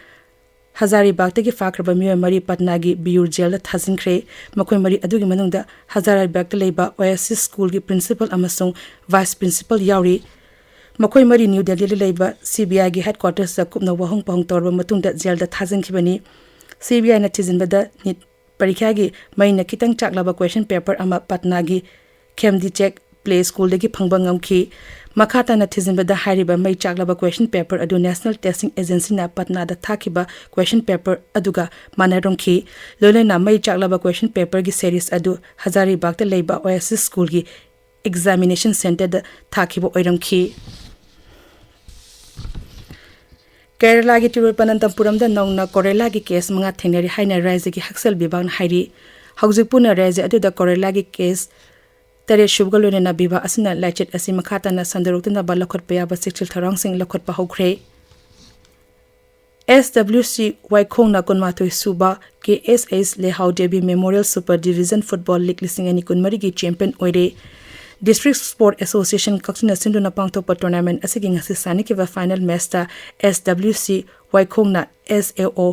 ꯍꯖꯥꯔꯤꯕꯥꯒꯇꯒꯤ ꯐꯥꯈ꯭ꯔꯕ ꯃꯤꯑꯣꯏ ꯃꯔꯤ ꯄꯠꯅꯥꯒꯤ ꯕꯤꯌꯨꯔ ꯖꯦꯜꯗ ꯊꯥꯖꯤꯟꯈ꯭ꯔꯦ꯫ ꯃꯈꯣꯏ ꯃꯔꯤ ꯑꯗꯨꯒꯤ ꯃꯅꯨꯡꯗ ꯍꯖꯥꯔꯤꯕꯥꯒꯇ ꯂꯩꯕ ꯑꯣꯌꯥꯁꯤꯁ ꯁ꯭ꯀꯨꯜꯒꯤ ꯄ꯭ꯔꯤꯟꯁꯤꯄꯜ ꯑꯃꯁꯨꯡ ꯚꯥꯏꯁ ꯄ꯭ꯔꯤꯟꯁꯤꯄꯜ ꯌꯥꯎꯔꯤ꯫ ꯃꯈꯣꯏ ꯃꯔꯤ ꯅ꯭ꯌꯨ ꯗꯦꯜꯂꯤꯗ ꯂꯩꯕ ꯁꯤ ꯕꯤ ꯑꯥꯏꯒꯤ ꯍꯦꯗꯀ꯭ꯋꯥꯇꯔꯁꯇ ꯀꯨꯞꯅ ꯋꯥꯍꯪ ꯄꯥꯎꯍꯪ ꯇꯧꯔꯕ ꯃꯇꯨꯡꯗ ꯖꯦꯜꯗ ꯊꯥꯖꯤꯟꯈꯤꯕꯅꯤ꯫ ꯁꯤ ꯕꯤ ꯑꯥꯏꯅ ꯊꯤꯖꯤꯟꯕꯗ ꯅꯤꯠ ꯄꯔꯤꯈ꯭ꯌꯥꯒꯤ ꯃꯩꯅ ꯈꯤꯇꯪ ꯆꯥꯛꯂꯕ ꯀ꯭ꯋꯦꯁꯟ ꯄꯦꯄꯔ ꯑꯃ ꯄꯠꯅꯥꯒꯤ ꯈꯦꯝꯗꯤꯆꯦꯛ ꯄ꯭ꯂꯦ ꯁ꯭ꯀꯨꯜꯗꯒꯤ ꯐꯪꯕ ꯉꯝꯈꯤ꯫ ꯃꯈꯥ ꯇꯥꯅ ꯊꯤꯖꯤꯟꯕꯗ ꯍꯥꯏꯔꯤꯕ ꯃꯩ ꯆꯥꯛꯂꯕ ꯀ꯭ꯋꯦꯁꯟ ꯄꯦꯄꯔ ꯑꯗꯨ ꯅꯦꯁꯅꯦꯜ ꯇꯦꯁꯇꯤꯡ ꯑꯦꯖꯦꯟꯁꯤꯅ ꯄꯠꯅꯥꯗ ꯊꯥꯈꯤꯕ ꯀ꯭ꯋꯦꯁꯟ ꯄꯦꯄꯔ ꯑꯗꯨꯒ ꯃꯥꯟꯅꯔꯝꯈꯤ꯫ ꯂꯣꯏꯅꯅ ꯃꯩ ꯆꯥꯛꯂꯕ ꯀ꯭ꯋꯦꯁꯟ ꯄꯦꯄꯔꯒꯤ ꯁꯦꯔꯤꯁ ꯑꯗꯨ ꯍꯖꯥꯔꯤꯕꯥꯒꯇ ꯂꯩꯕ ꯑꯣꯌꯥꯁꯤꯁ ꯁ꯭ꯀꯨꯜꯒꯤ ꯑꯦꯛꯖꯥꯃꯤꯅꯦꯁꯟ ꯁꯦꯟꯇꯔꯗ ꯊꯥꯈꯤꯕ ꯑꯣꯏꯔꯝꯈꯤ꯫ ꯀꯦꯔꯂꯥꯒꯤ ꯇꯤꯔꯨꯄꯅꯟꯇꯄꯨꯔꯝꯗ ꯅꯧꯅ ꯀꯣꯔꯦꯂꯥꯒꯤ ꯀꯦꯁ ꯃꯉꯥ ꯊꯦꯡꯅꯔꯤ ꯍꯥꯏꯅ ꯔꯥꯖ꯭ꯌꯒꯤ ꯍꯛꯁꯦꯜ ꯕꯤꯚꯥꯒꯅ ꯍꯥꯏꯔꯤ꯫ ꯍꯧꯖꯤꯛ ꯄꯨꯟꯅ ꯔꯥꯖ꯭ꯌ ꯑꯗꯨꯗ ꯀꯣꯔꯦꯂꯥꯒꯤ ꯀꯦꯁ ꯇꯔꯦꯠ ꯁꯨꯕꯒ ꯂꯣꯏꯅꯅ ꯕꯤꯚꯥ ꯑꯁꯤꯅ ꯂꯥꯏꯆꯠ ꯑꯁꯤ ꯃꯈꯥ ꯇꯥꯅ ꯁꯟꯗꯣꯔꯛꯇꯅꯕ ꯂꯧꯈꯠꯄ ꯌꯥꯕ ꯆꯦꯛꯁꯤꯜ ꯊꯧꯔꯥꯡꯁꯤꯡ ꯂꯧꯈꯠꯄ ꯍꯧꯈ꯭ꯔꯦ꯫ ꯑꯦꯁ ꯗꯕ꯭ꯂꯤꯎ ꯁꯤ ꯋꯥꯏꯈꯣꯡꯅ ꯀꯨꯟꯃꯥꯊꯣꯏ ꯁꯨꯕ K S S Lehao Devi memorial super division football league ꯂꯤꯁꯤꯡ ꯑꯅꯤ ꯀꯨꯟꯃꯔꯤꯒꯤ ꯆꯦꯝꯄꯤꯌꯟ ꯑꯣꯏꯔꯦ꯫ ꯗꯤꯁꯇ꯭ꯔꯤꯛ ꯁ꯭ꯄꯣꯔꯠ ꯑꯦꯁꯣꯁꯤꯌꯦꯁꯟ ꯀꯛꯆꯤꯡꯅ ꯁꯤꯟꯗꯨꯅ ꯄꯥꯡꯊꯣꯛꯄ ꯇꯣꯔꯅꯥꯃꯦꯟꯠ ꯑꯁꯤꯒꯤ ꯉꯁꯤ ꯁꯥꯟꯅꯈꯤꯕ ꯐꯥꯏꯅꯦꯜ ꯃꯦꯆꯇ ꯑꯦꯁ ꯗꯕ꯭ꯂꯤꯎ ꯁꯤ ꯋꯥꯏꯈꯣꯡꯅ ꯑꯦꯁ ꯑꯦ ꯑꯣ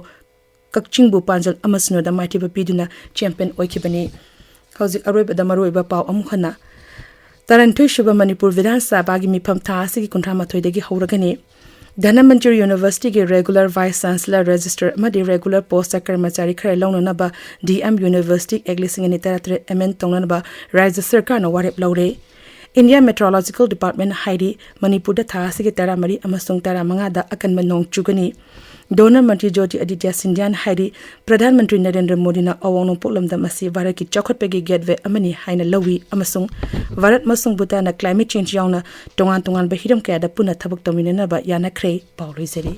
ꯀꯛꯆꯤꯡꯕꯨ ꯄꯥꯟꯖꯜ ꯑꯃ ꯁꯤꯅꯣꯗ ꯃꯥꯏꯊꯤꯕ ꯄꯤꯗꯨꯅ ꯆꯦꯝꯄꯤꯌꯟ ꯑꯣꯏꯈꯤꯕꯅꯤ꯫ ꯍꯧꯖꯤꯛ ꯑꯔꯣꯏꯕꯗ ꯃꯔꯨꯑꯣꯏꯕ ꯄꯥꯎ ꯑꯃꯨꯛ ꯍꯟꯅ꯫ ꯇꯔꯥꯅꯤꯊꯣꯏ ꯁꯨꯕ ꯃꯅꯤꯄꯨꯔ ꯕꯤꯙꯥꯟ ꯁꯚꯥꯒꯤ ꯃꯤꯐꯝ ꯊꯥ ꯑꯁꯤꯒꯤ ꯀꯨꯟꯊ꯭ꯔꯥ ꯃꯥꯊꯣꯏꯗꯒꯤ ꯍꯧꯔꯒꯅꯤ꯫ ꯙꯅꯃꯟꯖꯨꯔꯤ ꯌꯨꯅꯤꯚꯔꯁꯤꯇꯤꯒꯤ ꯔꯦꯒꯨꯂꯔ ꯚꯥꯏꯁ ꯆꯥꯟꯁꯦꯂꯔ, ꯔꯦꯖꯤꯁꯇꯔ ꯑꯃꯗꯤ ꯔꯦꯒꯨꯂꯔ ꯄꯣꯁꯇ ꯀꯔꯃꯆꯥꯔꯤ ꯈꯔ ꯂꯧꯅꯅꯕ ꯗꯤ ꯑꯦꯝ ꯌꯨꯅꯤꯚꯔꯁꯤꯇꯤ ꯑꯦꯛ ꯂꯤꯁꯤꯡ ꯑꯅꯤ ꯇꯔꯥꯇꯔꯦꯠ ꯑꯦꯃꯦꯟ ꯇꯧꯅꯅꯕ ꯔꯥꯖ꯭ꯌ ꯁꯔꯀꯥꯔꯅ ꯋꯥꯔꯦꯞ ꯂꯧꯔꯦ꯫ ꯏꯟꯗꯤꯌꯥ ꯃꯦꯇ꯭ꯔꯣꯂꯣꯖꯤꯀꯦꯜ ꯗꯤꯄꯥꯔꯠꯃꯦꯟꯠ ꯍꯥꯏꯔꯤ, ꯃꯅꯤꯄꯨꯔꯗ ꯊꯥ ꯑꯁꯤꯒꯤ ꯇꯔꯥꯃꯔꯤ ꯑꯃꯁꯨꯡ ꯇꯔꯥꯃꯉꯥꯗ ꯑꯀꯟꯕ ꯅꯣꯡ ꯆꯨꯒꯅꯤ꯫ ꯙꯅꯃꯟꯇ꯭ꯔꯤ ꯖ꯭ꯌꯣꯇꯤ ꯑꯗꯤꯇ꯭ꯌ ꯁꯤꯟꯙ꯭ꯌꯥꯅ ꯍꯥꯏꯔꯤ, ꯄ꯭ꯔꯙꯥꯟ ꯃꯟꯇ꯭ꯔꯤ ꯅꯔꯦꯟꯗ꯭ꯔ ꯃꯣꯗꯤꯅ ꯑꯋꯥꯡ ꯅꯣꯡꯄꯣꯛ ꯂꯝꯗꯝ ꯑꯁꯤ ꯚꯥꯔꯠꯀꯤ ꯆꯥꯎꯈꯠꯄꯒꯤ ꯒꯦꯠꯋꯦ ꯑꯃꯅꯤ ꯍꯥꯏꯅ ꯂꯧꯏ ꯑꯃꯁꯨꯡ ꯚꯥꯔꯠ ꯑꯃꯁꯨꯡ ꯚꯨꯇꯥꯟꯅ ꯀ꯭ꯂꯥꯏꯃꯦꯠ ꯆꯦꯟꯖ ꯌꯥꯎꯅ ꯇꯣꯉꯥꯟ ꯇꯣꯉꯥꯟꯕ ꯍꯤꯔꯝ ꯀꯌꯥꯗ ꯄꯨꯟꯅ ꯊꯕꯛ ꯇꯧꯃꯤꯟꯅꯅꯕ ꯌꯥꯅꯈ꯭ꯔꯦ꯫ ꯄꯥꯎ ꯂꯣꯏꯖꯔꯦ꯫